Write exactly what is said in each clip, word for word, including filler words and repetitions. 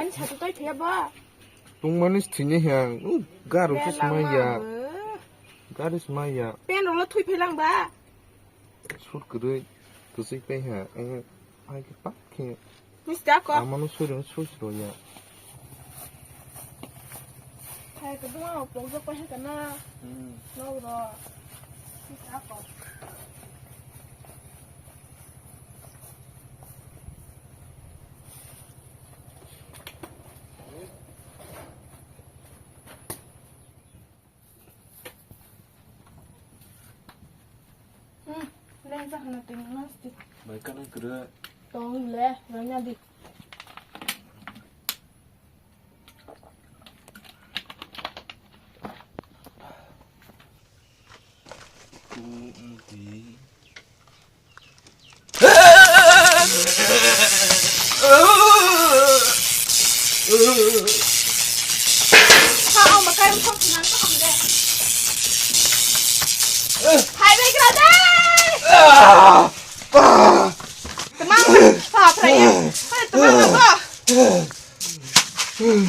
Satu tai phiya ba. Tungmani sthini hang. U, garu Be se smai lama ya. Be. Garu smai ya. Pen rolo thui phelang ba. Sur kwrwi, kwchwi pai ha, eh, hai khe pak khe. Misti ako. Amano suri, suri, suri ya. Hai, kedua, pokok kau hai kena. Hmm. No, bro. Misti ako. Hmm, leng sa hana tengna sti. Bai kana kura. Tong le, ranya di. Ku mudi. Hai, bai gra dai. Temang, pa, pra ya. Hai, temang apa?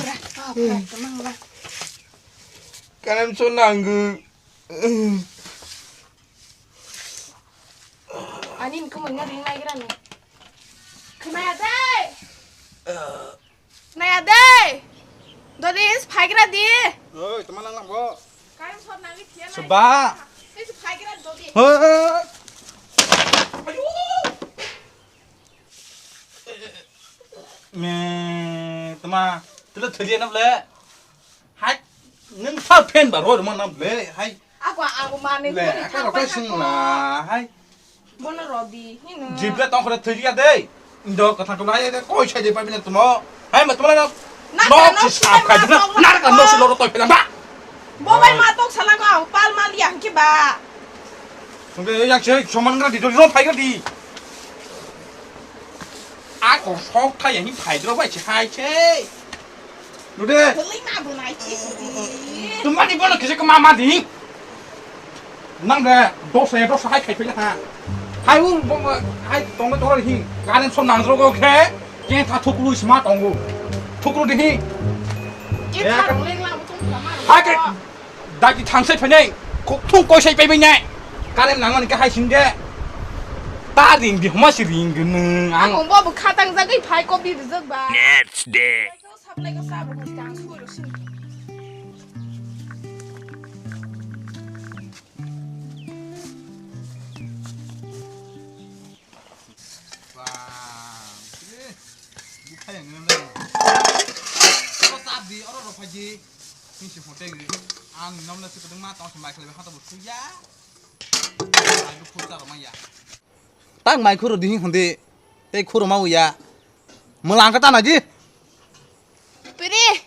Pra, pa, pra, temang lah. Kanem so nanggu. Ani ni kumui no ring nai gra ni. Khna ya dai. Khna ya dai. Dodi is phai gra di. Oi, tama lang lang bo. Kanem so nangni thia nai. Suba. Is phai gra dodi. Ho. Me, tama, tula thuli na ble. Hai, nung sa pen ba ro ma na ble. Hai. Ako, ako mane le, ko ni ako thang pai sing thang na. Hai. Bono rodi, hino. Jibla tong khore thuli ya dei. Indo ka thang ko lai de koi sai de pa bina tumo. Hai ma tumo na. Na no ka no si sap khai na. Na ka no si lo to pela ba. Bo bai ma tok sala ko ang pal ma liya hangki ba. Sungke yang se soman gra di, ro phai gra di. A ko sok thai yang phai dro bai se hai se. Nude. Beli ma bu nai ki. Tumani bono kise ko mama di. Nang de dosa ya dosa hai khai pele ha. Hai u bo hai tong de tor hi. Ganen som nang ro ko khe. Ke tha thuklu sma tongo. Thuklu di hi. Ke tha rong leng la bu tong ma. Hai ke. Dagi thangsai phainai, kok thung koisai paibai nai. Karem nangmani kahai singde. Ta ring di homa si ring gwnang ang. Ang bo bo khatang jagwi phai kopi rijak ba. Next day. Sablai ko sabro ko tang suru sing. Bang, eh, bukhai ang nang lai. Oro tap di, oro rok phai di. Ni si hotel ni. Ang nom na si kedeng ma tong si mai khlai ha to bu ya. Ai bu khur ta rok ma ya. Tang mai khur di hon di. Tei khur ma ya. Mula ang ka ta na di. Piri.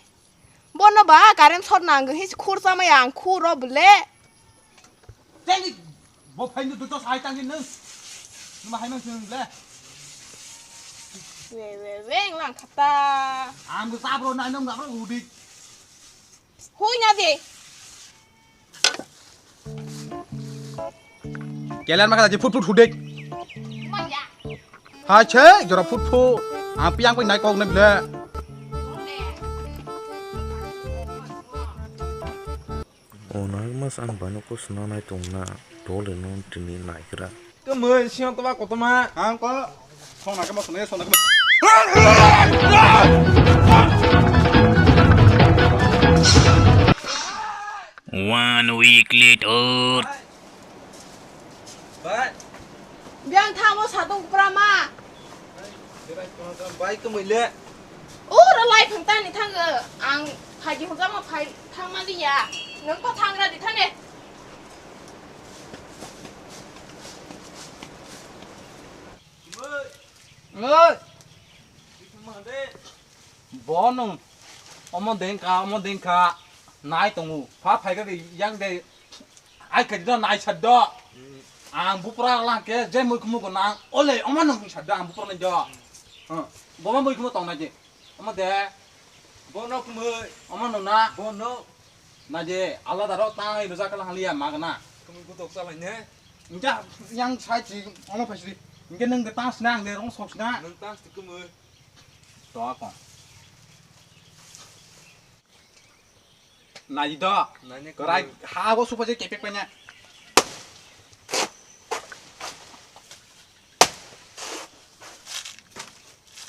Bono ba current short nang hi khur sama yang khur ro bele. Tei bo phaini duto sai tangni nung. Numa hai mang sung le. We, we, we, lang khata. Ang bo sabro nai nung sabro hudi. Hui na de. Kelan ma kala je phut phut hudek. Maya. Hai che, jora phut phut. Ang piang pai nai kok ne bele. Onagma ang bano ko swnanai tongna dole no tini naigra. Kemoi siyang toba kotoma. Ang ko songna kemo songna songna kemo. One week later. Bai. Biang thamo satung prama. Bai kemoi le. Ura lai phang tani thango. Ang phaidi hujama phai thangma liya. Nang pa thangra di thane. Oi. Bo nung omo dengka, omo dengka. Nai tongo. Pha phai khe yang de. Ai kadi do nai sat do. Ang bupra lang ke je mui kumu ko nang. Ole omo nung sat do ang bupra nai do. Bo ma mui kumu tong nai je. Omo de. Bono kumui. Omo no na. Bono. Na je, alada ro tang rwjak kala haliya magna. Kumui kutok salai ne. Inja yang sai chi omo phai sri. Inge nung de tas na, ang de rong sok na. Nung tas ti kumui. To ako. Nai do. Nai ne Rai koi. Ha go supa je kepek panya.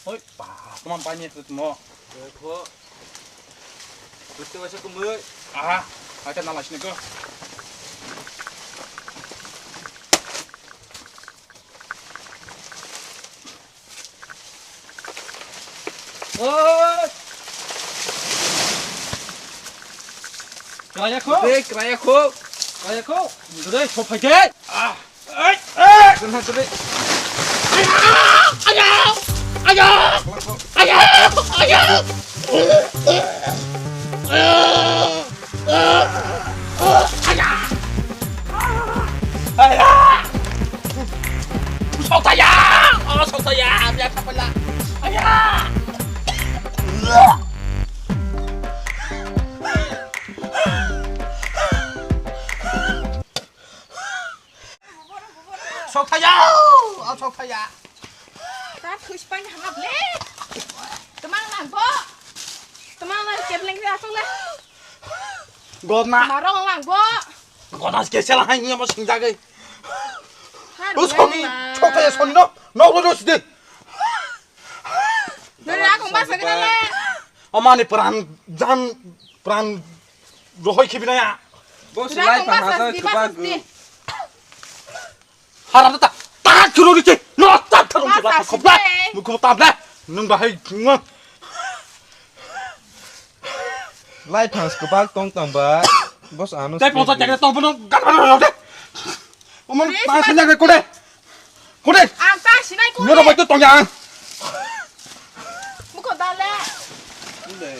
Oi, pa, teman panya tu mo. Kho. Betul masa kumui. Ah, acha nala sini ko. Oi! Kraya kho? Dei, kraya kho? Kraya kho? Dei, sophai de. Ah! Ai! Ai! Gana dei. Aya! Aya! Aya! Aya! Aya! Sok thaya! Oh, sok thaya! Biar kapala! Aya! Sok thaya! Oh, sok thaya! Ta thwis pain hama ble. Temang nang bo. Temang nang kebleng ri asong le. Gotna. Marong lang bo. Gotna ke sela hai ni mo singjagwi. Bus koni sok thaya soni no. No ro ro sidi. Nang aku masa kita le. Omani pran jan pran rohoi khibinaya. Bos lai pa hajar kebagu. Haram ta ta churu ri che. No ta ta ro ta khobla. Mu khobla ta bla. Nung bahai nung. Lai phang kwbak tong tong ba. Bos ano. Tei posa teng tong bono gan ban ro de. Omon ta sinai kode. Kode. Ang ta sinai kode. Nero bai to tong yang. Muko dale. Inde.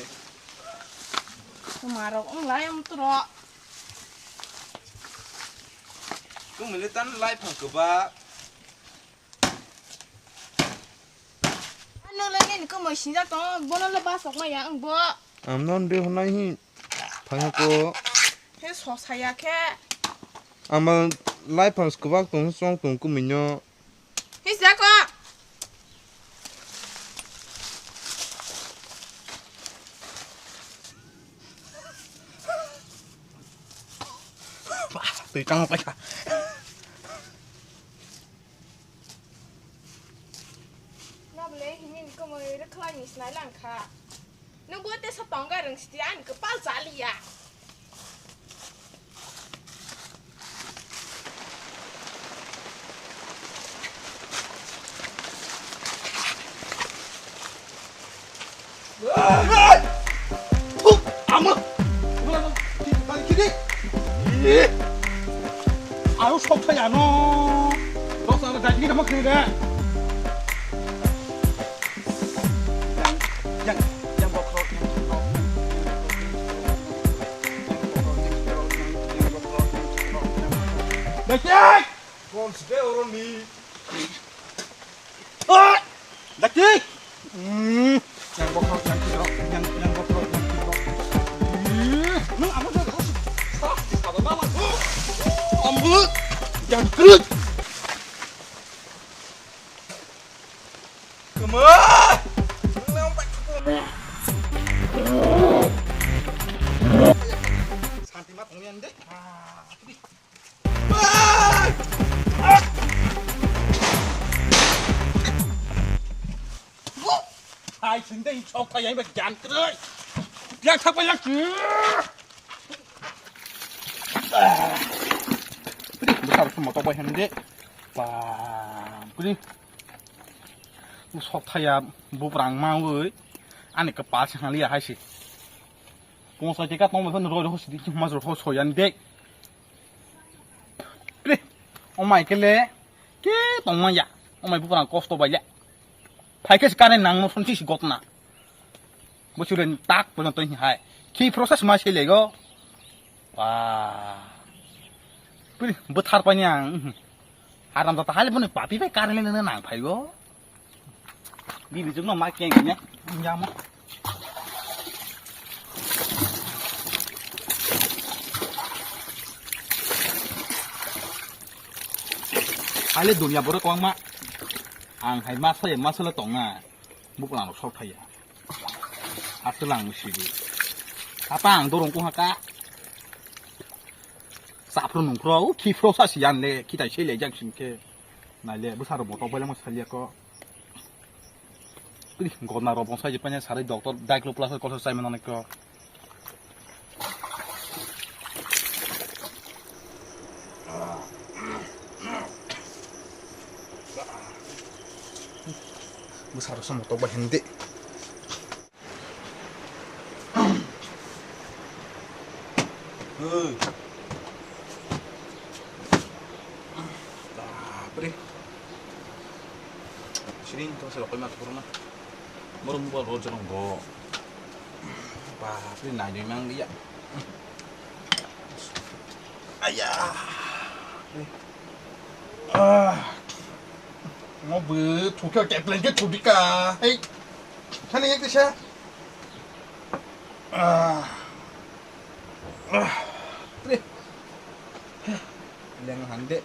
Marok ong lai am tro. Kung militan lai phang kwbak. Ano le nini kwmwi sinjak tongo, bono le basok maya wng bo. Ang non de honai hi phai ko. He sok saya khe. Ama lai phang kwbak tong song tong kwmwi no. Hi sako. Twi tang paikha. Nabole hini kwmwi rwkhlai ni sinai lang kha. Nwng bo tesa tongga rwng sidi ani kwpal chaliya. Aro sok thai ano. Dos aro dai gini mak ni re. Yang, yang bokrok, yang bokrok, yang bokrok, yang bokrok, yang bokrok, yang bokrok, yang bokrok, yang bokrok. Dai. Kon sbe oro ni. Ah! Dati! Hmm. Yang bokrok, yang kidrok, yang, yang bokrok, yang kidrok. Hmm. Nung apa tuh? Stop, stop, apa, apa? Ambu! Yang kerut! Kema! Nung yang baik. Santi mat, nung yang deh. Ah, Hai, sing dei, sok thai, yang ba jan kroi. Yang thak ba yang. Besar semua tok bai hem de. Bam, kuni. Sok thai ya, buprang ma woi. Ani kwpal se hali ya hai se. Pongsa ke ka tong ba roi roi se di, mas roi so yan de. Pre, omai kele, ke tongma ya, omai buprang kosto bai le. Phai khe kare nang no sonsi si gotna. Bo chule tak bo to hai. Ki process ma se lego. Wah. Pre, bo thar pani ang. Haram jata hale bo ni papi bai kare le nang phai go. Bibi jukno ma keng kenya. Nyamo. Hale dunia borok kwbangma. Ang hai ma saya ma sala tonga. Buklang rok sok thaya. Aswlang sidi. Apa ang dorong ko haka. Saphro nungkhro, u khifro sa siyan le, khitai sei le jak sing khe. Nai le, bwsa ro motok bai le mo saliya ko. Ih, gona ro bonsai je panya sari doctor, Diclofenac ko sai mano ko. Bwsa ro sa motok bai hindi. Oi. Bapre. Siring to se rokoi mat korona. Moro mobile ro jorong bo. Bapre, nai doi mang dia. Aya. Ah. Mo bu thukya ke plan ke thudika. Hey. Thani ek disa. Ah. Ah. Leng hande.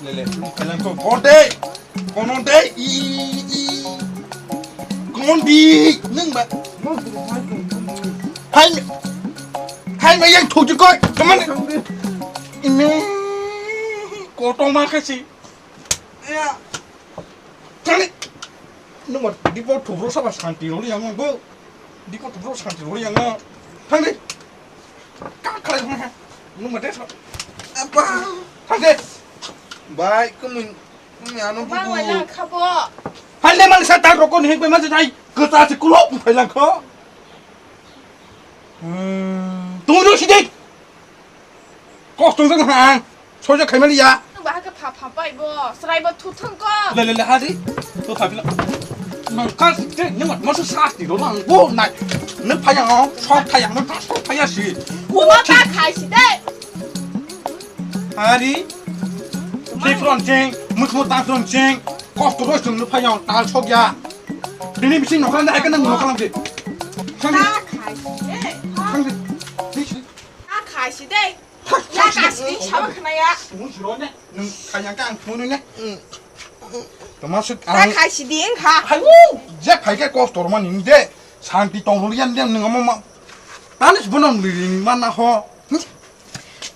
Lele, lele ko konde. Konde i i. Kondi nung ba. Hai. Hai ma yang thuji ko. Kaman. Ime. Kotong ma kasi. Ya. Thangdi. Nwng ma dipo thubro saba santi roni yang bo. Dipo thubro santi roni yang. Thangdi. Ka khalai ma. Nwng ma de sa. Apa? Thangdi. Bai kumun. Kumun ano bubu. Bang wala khabo. Hande man sa ta roko ni hek bai ma jai. Kota se kulo phai lang kho. Hmm. Tungro sidi. Kos tong tong ha. Soja khaimani ya. Nang bahai khe pha pha pai bo. Srai bo thu thang ko. Le le le ha di. To pha pila. Mang ka te ne ma ma sa ti ro lang bo nai. Ne pha yang sok pha yang ne ta sok pha ya si. Bo ma ta khai si de. Ha di. Ki front ching, mus mo ta front ching. Kos to ro chung ne pha yang ta sok ya. Bini bising nokha na ai ka nang nokha lang di. Sang di. Ta khai si de. Sang di. Di si. Ta khai si de. Ya kasi di sabo khna ya. Sung suro ne, nung kanyang ka ang phone ne. Toma sut ang. Ta khai si di ang kha. Hai, je phai ke kos torma ning de. Santi tong ro yan de nung ama ma. Tanis bonom ring mana ho.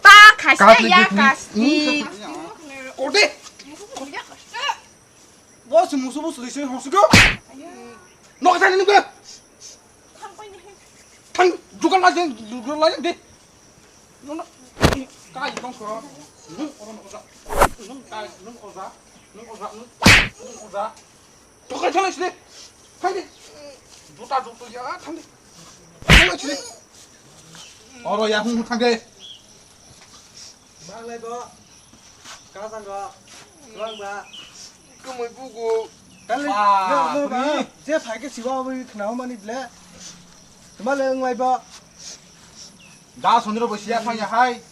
Ta khai si ya kasi. Kode. Bo se musu musu lise hosgo. Nok jani nungga. Thang jugal la jeng, jugal la jeng de. Nono kai tong ko. Nung oro no oja. Nung kai, nung oja. Nung oja, nung, nung oja. Tokai thalai sini. Thang de. Juta juta ya, thang de. Thalai sini. Oro ya hung thang de. Bang lai bo. Ka jang go. Bang ba. Kumui bugu. Kali. Ba, no, no, ba. Bri. Je phai ke siwa bo khna mani ble. Tuma le nglai bo. Da sonro bo siya thang ya hai.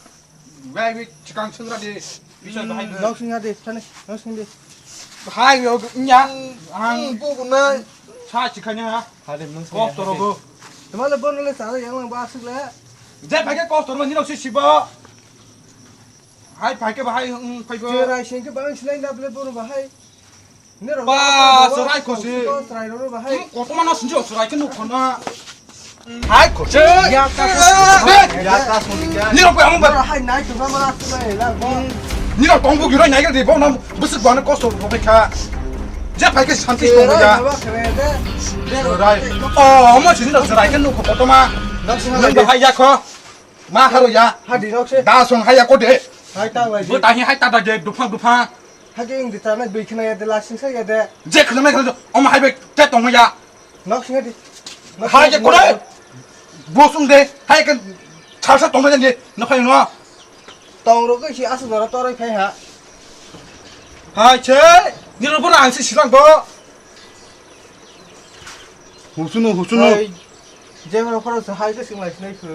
Bai bi chikang sungra de. Bisa bahai. Nok sing ha de, thani. Nok sing de. Hai yo nya. Ang bugu na. Sa chikhanya ha. Hade mung. Kok toro go. Tuma le bon le sa yang ba asuk le. Je phai ke kos torma nino si sibo. Hai phai ke bahai, um, phai bo. Cherai sing ke bang silai na ble bono bahai. Nero. Ba, cherai ko si. Cherai ro bahai. Hmm, koto mana sinjo cherai ke nuk khona. Hai ko si. Ya ta. Ya ta soni ka. Nero ko amu ba. Hai nai tu ba mana tu ba la. Nero tong bu giro nai ke de bo na busuk ba na kosto bo kha. Je phai ke santi ko ya. Cherai. Oh, mo sinjo cherai ke nuk koto ma. Nung bahai ya ko. Ma haro ya. Hadi nok se. Da song haya ko de. Hai ta lai. Bu ta hi hai ta da de dupha dupha. Hage ing de ta na dui khna ya de la sing sa ya de. Je khna mai khna om hai be te tong ya. Nok sing di. Hai je ko de. Bu sung de. Hai kan cha sa tong de. No phai no. Tong ro ko si asu dora torai phai ha. Hai che. Ni ro bo ang si silang bo. Husunu husunu. Hai. Je ro pharo sa hai ke sing lai sinai kho.